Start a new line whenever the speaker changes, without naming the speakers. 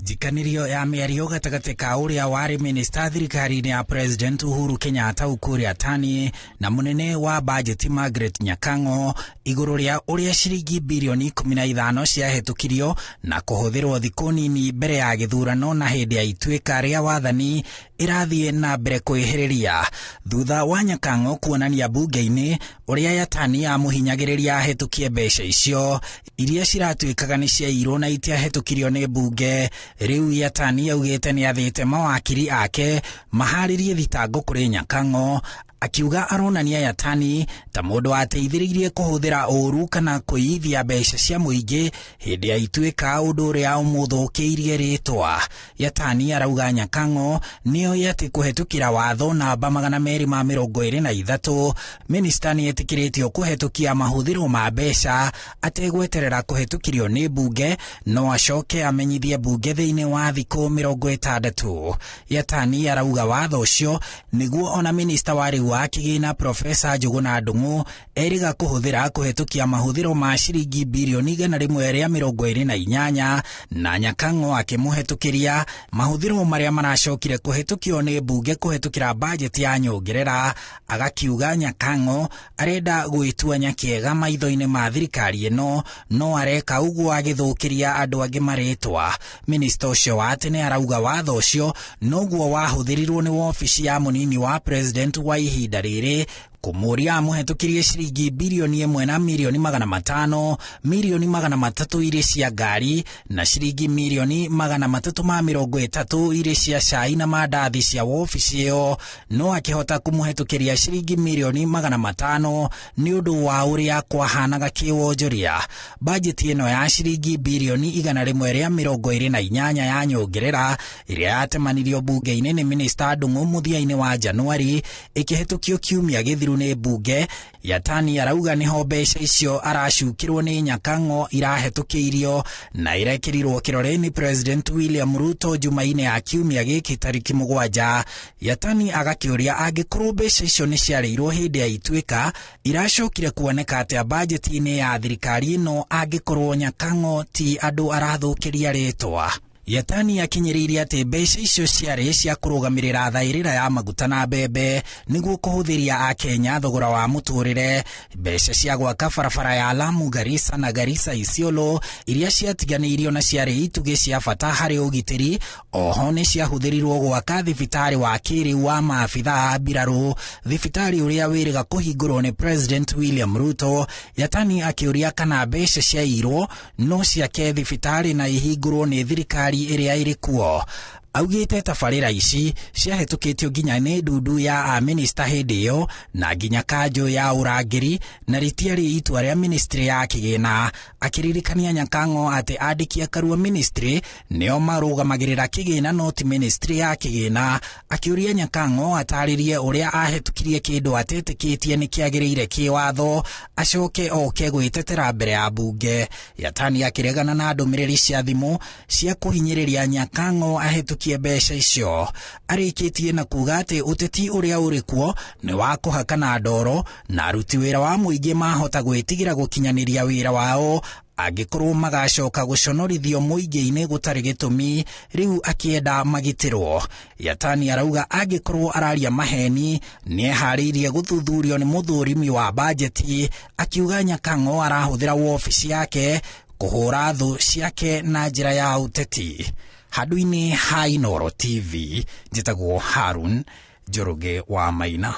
Njikanĩrio ya mĩario gatagatĩ ka ũrĩa warĩ minista thirikari-inĩ ya President Uhuru Kenyatta Ukur Yatani na mũnene wa bajeti Margaret Nyakang'o igũrũ rĩa ũrĩa ciringi birioni 15 ciahĩtũkirio na kũhũthĩrwo thikũ nini mbere ya gĩthurano na hĩndĩ ya ituĩka rĩa wathani ĩrathiĩ na mbere kwĩhĩrĩria thutha wa Nyakang'o kuonania bunge-inĩ ũrĩa Yatani amũhinyagĩrĩria ahĩtũkie mbeca icio iria ciratuĩkaga nĩ ciairwo na itiahĩtũkirio nĩ bunge. Rĩu Yatani augĩte nĩ athĩte mawakiri ake maharĩrie thitango kũrĩ Nyakang'o, akiuga aronania Yatani ta mũndũ wateithĩrĩirie kũhũthĩra ũũru kana kũiyithia mbeca cia mũingĩ hĩndĩ ya ituĩka, ũndũ ũrĩa ũmũthũkĩirie rĩtwa. Yatani arauga Nyakang'o nĩoĩ atĩ kũhetũkĩra watho namba 223 minista nĩ etĩkĩrĩtio kũhetũkia mahũthĩro ma mbeca ategweterera kũhetũkirio nĩ bunge, no acoke amenyithie bunge thĩinĩ wa thikũ 60. Yatani arauga watho ũcio nĩguo ona minista wa rĩu wa kĩgĩna Profesa Njũgũna Ndung'u erĩga kũhũthĩra kũhetũkia mahũthĩro ma ciringi birioni 128, na Nyakang'o akĩmũhetũkĩria mahũthĩro marĩa maracokire kũhetũkio nĩ bunge kũhetũkĩra bajeti ya nyongerera. Agakiuga Nyakang'o arenda gwĩtua nyakĩega maitho-inĩ ma thirikari ĩno, no areka ũguo agĩthũkĩria andũ angĩ marĩtwa. Minista ũcio wa tene arauga watho ũcio noguo wahũthĩrirwo nĩ wobici ya mũnini wa president wa ihinda rĩrĩ kũmũria amũhetũkĩrie ciringi 1,500,000,000, 300,000,000 irĩ cia ngari na ciringi 330,000,000 irĩ cia cai na mandathi cia wobici ĩyo, no akĩhota kũmũhetũkĩria ciringi 500,000,000 nĩ ũndũ wa ũrĩa kwahanaga kĩwonjoria. Bajeti ĩno ya ciringi birioni 128 ya nyongerera ĩrĩa yatemanirio bunge-inĩ nĩ minista Ndung'u mũthia-inĩ wa Januari ĩkĩhetũkio kiumia gĩthiru nĩ bunge. Yatani arauga nĩho mbeca icio aracukĩrwo nĩ Nyakang'o irahetũkĩirio na irekĩrirwo kĩrore nĩ President William Ruto Jumaine ya kiumia gĩkĩ tarĩki 7. Yatani agakĩũria angĩkorwo mbeca icio nĩ ciarĩirwo hĩndĩ ya ituĩka, iracokire kuoneka atĩa bajeti-inĩ ya thirikari ĩno angĩkorwo Nyakang'o ti andũ arathũkĩria rĩtwa. Yatani akinyĩrĩirie atĩ mbeca icio ciarĩ cia kũrũgamĩrĩra thaĩrĩra ya maguta na mbembe nĩguo kũhũthĩria akenya thogora wa mũtũrĩre, mbeca cia gwaka barabara ya Lamu Garissa na Garissa Isiolo iria ciatiganĩirio na ciarĩ itugĩ cia bata harĩ ũgitĩri. Oho nĩ ciahũthĩrirwo gwaka thibitarĩ wa kĩrĩu wa maabitha a mbirarũ, thibitarĩ ũrĩa wĩrĩga kũhingũrwo nĩ President William Ruto. Yatani akĩũria kana mbeca ciairwo no ciake thibitarĩ na ihingũrwo nĩ thirikari ĩrĩa ĩrĩ kuo. Augĩte tabarĩra ici ciahĩtũkĩtio nginya nĩ ndundu ya amĩnista hĩndĩ ĩyo na nginya kanjũ ya ũrangĩri, na rĩtiarĩ itua rĩa ministry ya kĩgĩna. Akĩririkania Nyakang'o atĩ andĩki a Karua ministry nĩo marũgamagĩrĩra kĩgĩna no ti ministry ya kĩgĩna. Akĩũria Nyakang'o atarĩrie ũrĩa ahĩtũkirie kĩndũ atetĩkĩtie nĩ kĩagĩrĩire kĩwatho, acoke oke gwĩtetera mbere ya bunge. Yatani akĩregana na ndũmĩrĩri cia thimũ cia kũhinyĩrĩria Nyakang'o ahĩtũkie mbeca icio. Arĩkĩtie na kuga atĩ ũteti ũrĩa ũrĩ kuo nĩ wa kũhakana ndoro na aruti wĩra wa mũingĩ mahota gwĩtigĩra gũkinyanĩria wĩra wao angĩkorwo magacoka gũconorithio mũingĩ-inĩ gũtarĩ gĩtũmi, rĩu akĩenda magitĩrwo. Yatani arauga angĩkorwo araria maheni nĩeharĩirie gũthuthurio nĩ mũthũrimi wa bajeti, akiuga Nyakang'o arahũthĩra wobici yake kũhũra thũ ciake na njĩra ya ũteti. Handũ-inĩ ha Inooro TV, njĩtagwo Harun Njoroge wa Maina.